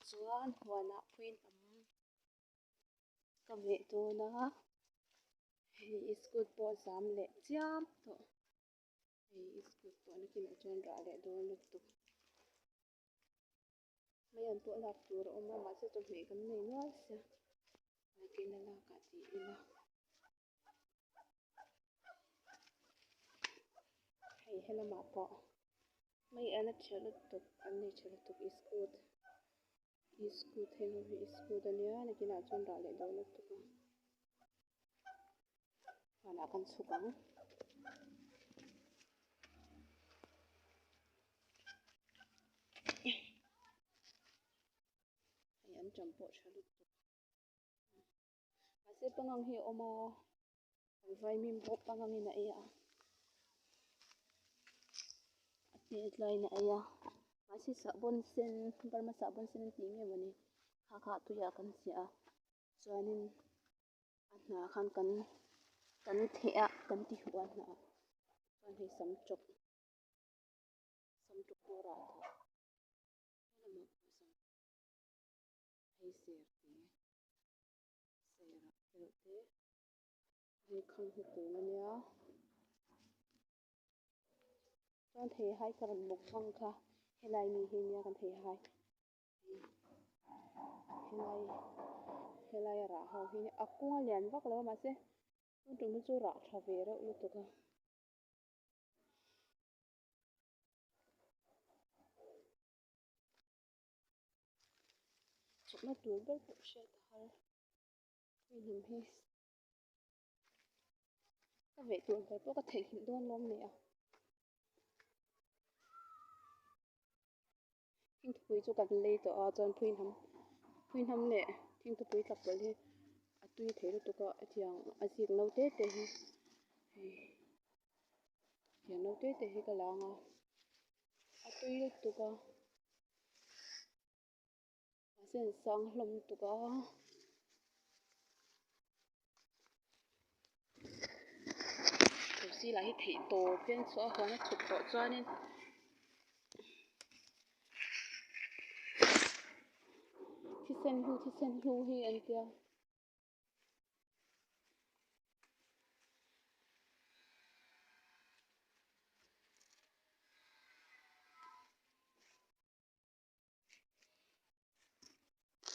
Chuan huanah phuihnam ka veh dawn a, hei iskut pawh zam leh chiam tawh. Hei iskut pawh nakinah chuan rah leh dawn lutuk. Maian pawh lak tur a awm a mahse chawhmeh kan nei nual sia nakin a lakah ti ila. Hei helamah pawh mai an a tha lutuk an nei tha lutuk iskut iskut hei ho hi iskut ania nakinah chuan rah leh dawn lutuk a huanah kan chhuk ang. Hei an ṭam pawh tha lutuk. Mahse pangang hi a awm a, kan vaimim pawh pangangin a ei a, a tet laiin a ei a, mahse sahbawn sen Burma sahbawn sen an tih nge mawni kha kha tuiah kan chiah a chuanin a hnah khan kan kan theh a kan ti huh a hnah chuan hei sam chawp sam chawp pawh a rah tawh helamah pawh sam hei ser te serah te reuh te hei khang hi kung ania chuan theihai ka rawn mukbang kha helai mi hi nia kan theihai helai helai a rah ho hi a kung a lian vak lo a mahse tun tum hi chu rah tha ve reuh lutuk a. Chawhna tur ber pawh hriat a har hei hnam hi ka veh tur ber pawh ka theihnghilh dawn lawm ni a thingthupui chu kan lei tawh a chuan phuihnam phuihnam leh thingthupui tla pawlh hi a tui thei lutuk a hetiang a zik no te te hi hei hetiang no te te hi ka lang a a tui lutuk a. Mahse an sang hlawm lutuk a. Thosi lah hi theih tawp hian chhuah a huan a chhuk tawh chuanin thisen hlu thisen hlu hi an tia.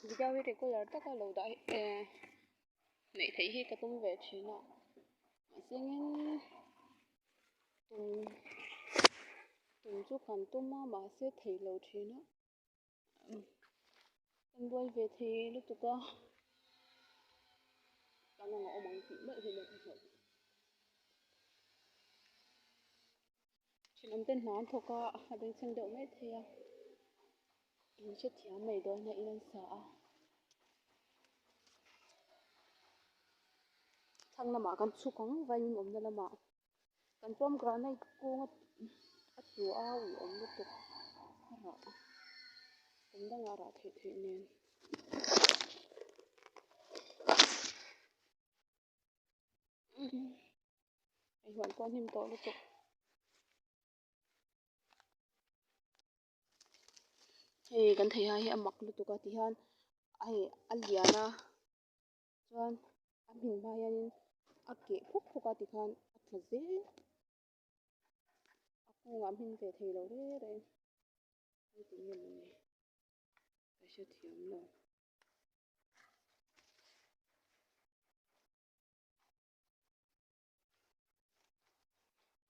Video hi regular taka lo dah hi eh neih theih hi ka tum ve thin a mahse engin tum tum chu kan tum a mahse theih lo thin a kan buai ve thei lutuk a kan ang a awm ang tih meuh hi ka hlauh. Thenawm ten hna an thawk a, a bengchheng deuh mai thei a, in hrethiam mai dawn a in an sa a. Thlang lamah kan chhuk ang vaiin awmna lamah kan pomegranate kung a tu a ui awm lutuk a rah kum dangah a rah theih theih nen. Hei huan pawh a hnim tawh lutuk. Hei kan thei hai hi a mak lutuk a tihian hei a lian a chuan a hmin hma hianin a keh phuk phuk a tikhan a tla zel a kungah a hmin ve thei lo reng reng hei tih nge mawni ka hrethiam lo.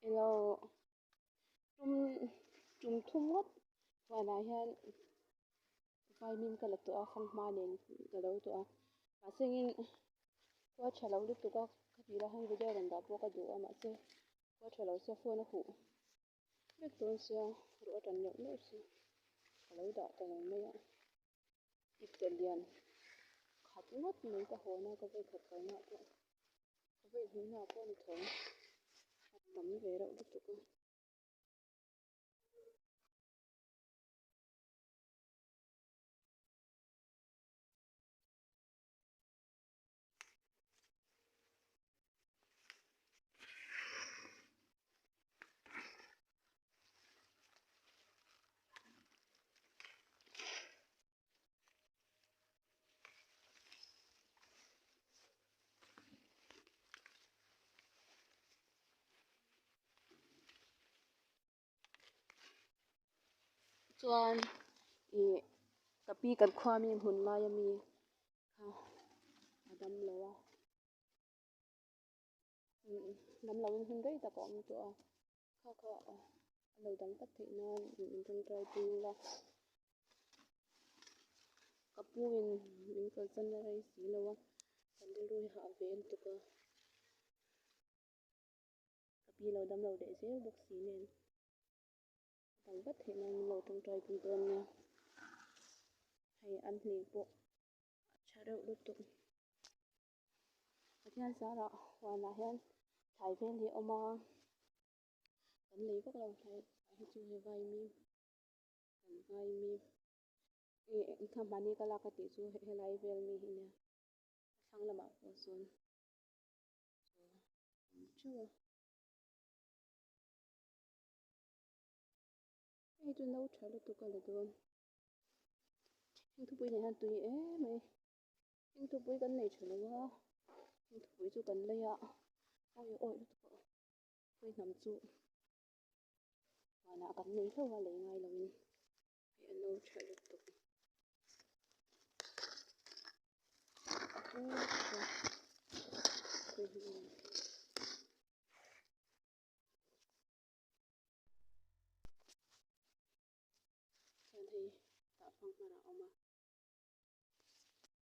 Elo tum tum thum ngawt huanah hian vaimim ka la tawh a fanghma nen ka lo tawh a mahse engin khua tha lo lutuk a ka tih lah hian video rawn dah pawh ka duh a mahse khua tha lo sia phone a huh vek dawn sia ruah a tan loh loh sia ka lo dah ta lo mai a. Ipte lian khat ngawt mai ka hawn a ka vawi khat kalna pawh ka vawi hmuhna pawh a ni tho a tam ve reuh lutuk a. Chuan ih ka pi kan khua mi hmun laia mi kha a dam lo a. Dam loin hun rei tak a awm tawh a, kha kha a lo dam vat theih nan min tawngtai pui ila. Ka pu in min kalsan na rei si lo a, kan rilru hi hah ve lutuk a. Ka pi lo dam lo leh zel bawk si nen a dam vat theih nan min lo tawngtai pui dawn nia. Hei an hling pawh a tha reuh lutuk. Pathian zarah huanah hian thlai vel hi a awm a, kan lei vak lo thlai hi chu hei vaimim kan vaimim ih engkha hmani ka lak a tih chu helai vel mi hi nia a thlang lamah pawh sawn chu a awm teuh a. Hei chu no tha lutuk a la dawn heng thupui nen hian tui em mai. Heng thupui kan nei tha lo a, heng thupui chu kan lei a, awi awi lutuk a, khawi hnam chu vanah kan nei hlauh a lei ngai loin hei a no tha lutuk a tui lutuk a khawi hnam nen. Chuan hei tah fanghmar a awm a.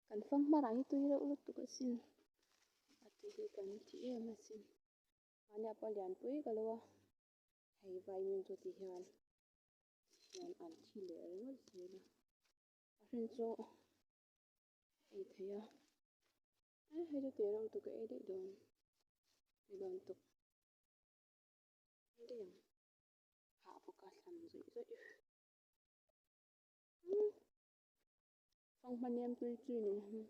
Kan fanghmar ah hi tui reuh lutuk asin a tui hi kan ti em asin mahnia pawh lianpui ka lo a hei vaimin chu ti hian hian an thi leh ringawt zel a a then chu ei thei a eh hei chu tui reuh lutuk ka ei daih dawn tui dawn tuk ei daih ang hah bawk a thlan zawih zawih. Fanghma nem tui chi ni hi.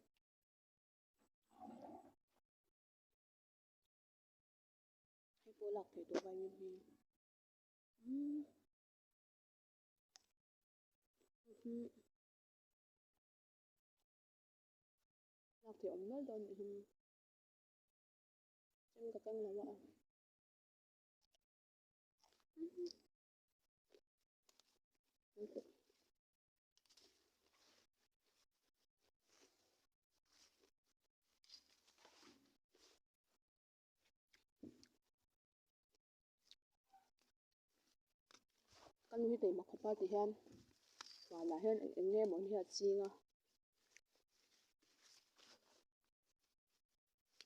Hei pawh lak theih tawh vaiin hi. Lak theih awm nual dawn nih hi. Chem ka keng lo a. Ka nu hi taima khawp a ti hian huanah hian eng eng nge mawni hi a ching a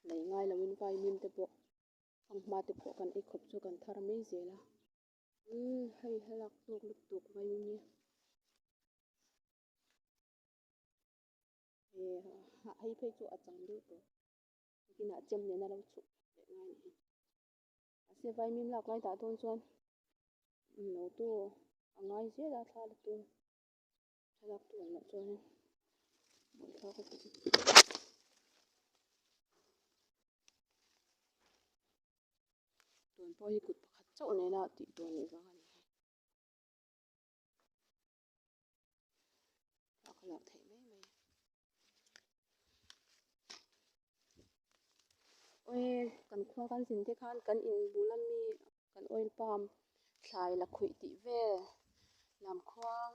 lei ngai loin vaimim te pawh fanghma te pawh kan ei khawp chu kan thar mai zel a. Umm hei helak tawk lutuk vaimim hi hei phei chu a chang deuh tawh nakinah chem nena lo chhuk leh ngai a ni mahse vaimim lak lai dah dawn chuan lo tu a ngai zel a thla la tu thlalak tu awm loh chuanin buaithlak a ti. Tun pawh hi kut pakhat chauh nena tih tur nih vang a ni hi. A ka lak theih mai mai. Awi kan khua kan zin te khan kan in bul ami kan oil palm thlai la khuih tih vel lamkhuang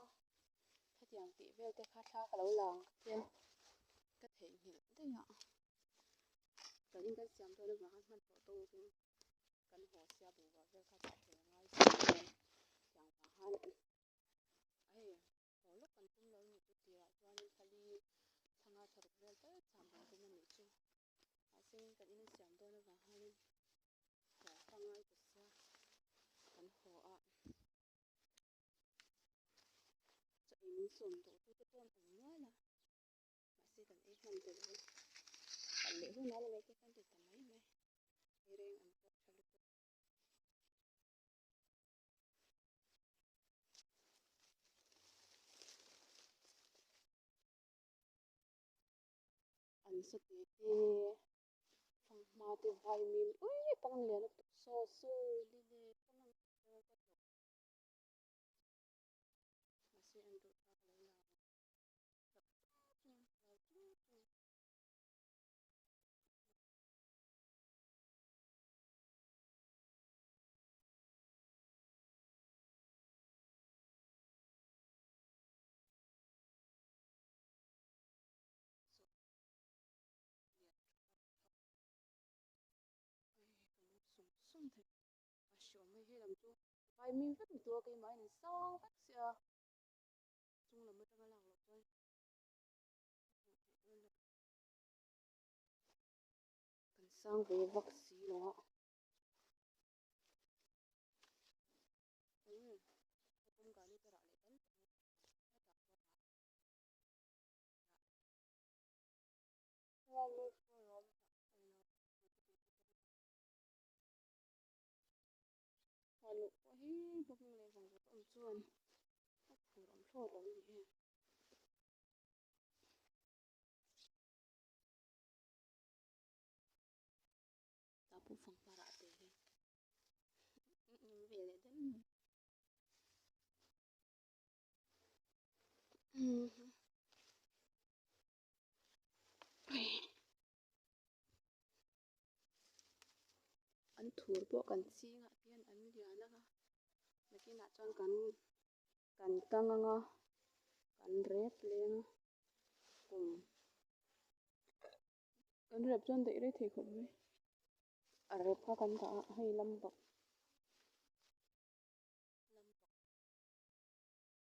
hetiang tih vel te kha thla ka lo lang tia ka theihnghilh daih a. Kan in kan siam dawn avanga hmanhmawh tawkin kan haw sia bungrua vel kha dah fel a ngai si nen tiang vang khan hei haw lawk kan tum lo a nih chu tirah chuanin thla li thla nga thla ruk vel tal cham kan tum a nih chu mahse kan in siam dawn avang khanin haw kha ngai ta sia kan haw a chaw ei min sawm tawh tu te pawh an awm nual a. Mahse kan ei hman ta lo a, kal leh hun a la leh te kan ti ta mai mai, ei reng an pawh tha lutuk. An sa te te, fanghma te vaimim ui pangang lian lutuk saw saw lile pangang ka tawh. Mahse an duh thla ka lo la ang. hei he lam chu vaimim vek ni tur a keimah hian in sang vek sia chung lam atanga lak loh chuan a hmuh theih dawn lo kan sang ve vak si lo a. Huan luh pawh hi bawk leh vang vawt awm chuan a phur awm thlawt lo a ni e. Tah pawh fanghma rah te hi hnim ve leh den mai. An thur pawh kan ching ah hian an lian ang a nakinah chuan kan kan kang ang a kan rep leng a kum kan rep chuan daih rei thei khawp mai a rep kha kan dah a hei lam bawk lam bawk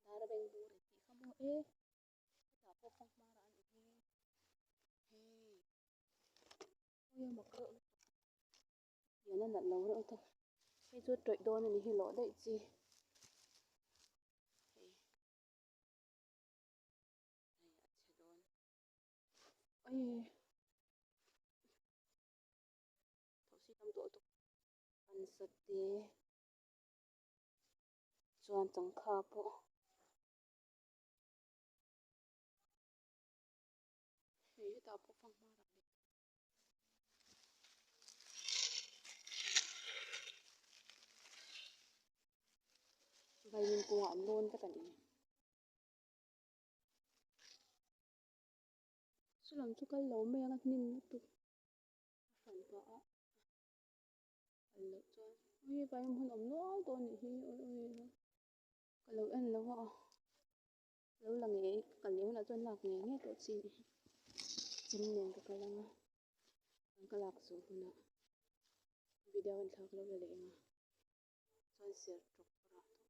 dar beng bur an tih kha maw e hetah pawh fanghma rah a nih hi hei ui a mak reuh lutuk lian a nalh lo reuh ta hei chu tawih dawn a ni hi lawh daih chi hei hei a chhe dawn ui thosi tam tawh lutuk pansa te chuan changkha pawh hei hetah pawh fanghma rah leh vaimin kungah an lawn vek a ni. Chulam chu kal lo mai ang a hnim lutuk a hran pah a kal loh chuan ui vai hmun awm nual tawh anih hi ui ui ka lo en lo a lo la ngei ka kal leh hunah chuan lak ngei ngei tawh chi anih hi chem nen ka kal ang a ka lak zawh hunah video en thlak lo la leh ang a chuan ser tawp rah tawh.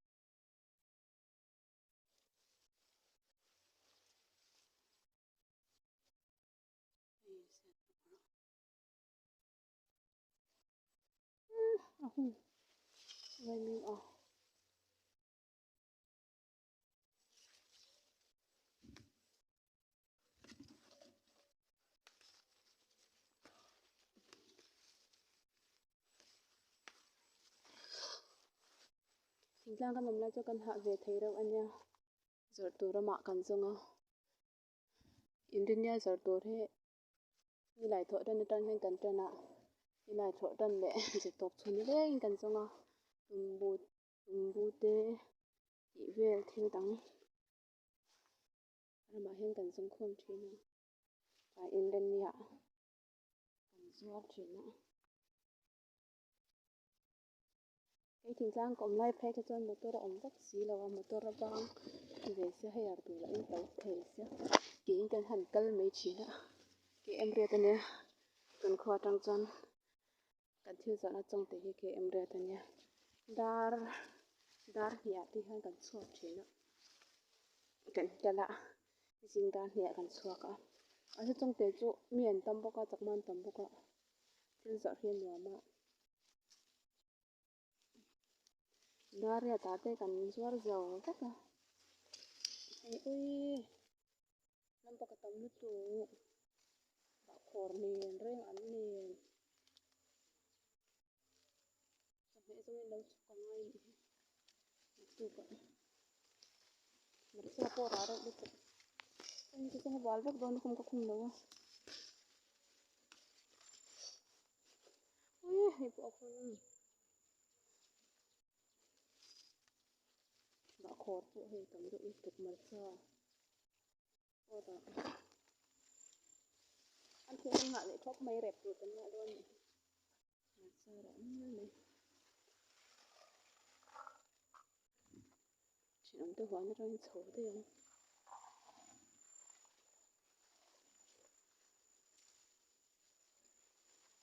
A hun ngaimim a. Thingtlang kan awm lai chu kan hah ve thei reuh a nia zawrh tur ramah kan zawng a inrinnia zawrh tur hi nilai thawh tan atang hian kan tan a nilai thawh tan leh zirtawp chhun rengin kan zawng a tumbu tumbu te tih vel thil dang ramah hian kan zawng khawm thin a tlai inrinnia kan zuar thin a. Hei thingtlang ka awm lai phei kha chuan motor a awm vak si lo a motor a vang ve sia hei ar tur lah in to thei sia tiin kan han kal mai thin a km riat ania kan khua atang chuan kan thil zawrhna chawngte hi km riat ania dar dar hniah te hian kan chhuak thin a kan kal a zing dar hniah kan chhuak a a hre chawngte chu mi an tam bawk a chakma an tam bawk a thil zawrh hi a nuam a. Dariat ah te kan zuar zo vek a hei ui lampa ka tam lutuk bahkhawr nen reng an nen chawhmeh zawngin lo chhuk a ngai anih hi naktuk ah marcha pawh rah reuh lutuk heng te chuan a bal vek dawn a khum ka khum lo a ui hei pawh a khum. Bahkhawr pawh hei tam deuh lutuk marcha pawh dah an thil an ngah leh khawp mai rep tur kan ngah dawn anih hi marcha rah nual mai thenawm te huan atangin chho daih ang.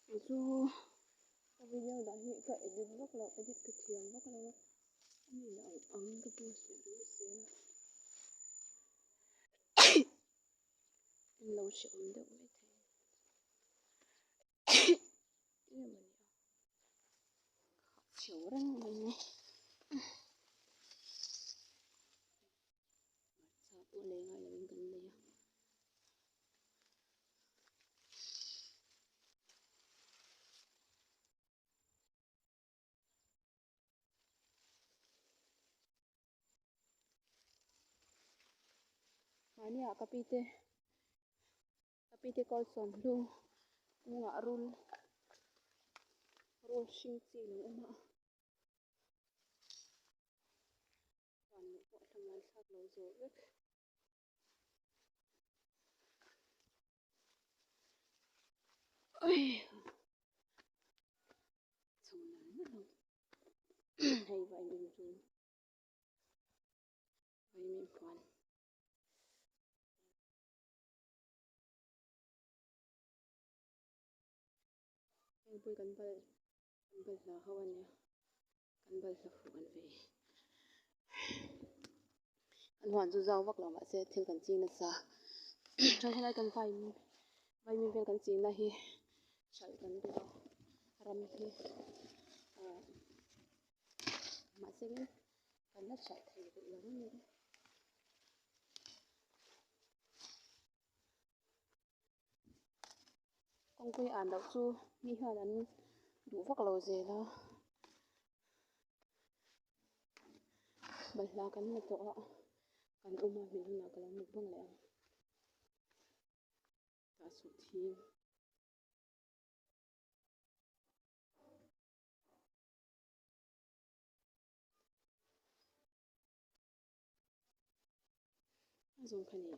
Kei chu. Video dah hi ka edit vak lo, edit ka thiam vak lo a, a ni ang angin ka post leh ringawt zel a. En lo hrehawm deuh mai thei. Eng emaw ni a, khah chheu reng mai ni. Hmarcha pawh lei ngai lovin kan nei a. Mahniah ka pi te ka pi te kawl sawm hlu kungah rul rul hring chi lo awm a. Huan luh pawh thlamuan thlak lo zawh vek. Chho nal nal ang. Hei vaimim chu vaimim huan. Heng pawh hi kan bal kan balhla ho a nia kan balhla fuh kan vei kan huan chu zau vak lo mahse thil kan ching nasa chuan helai kan vai vaimim vel kan chingna hi hralh kan duh a ram hi ah mahse kan la hralh thei rih lo a ni. Kawngpui an loh chu mi hian an duh vak lo zel a balhla kan la tawh a kan awm a min hunah ka lo mut bang leh ang tah suh thing. A zawng kha ni.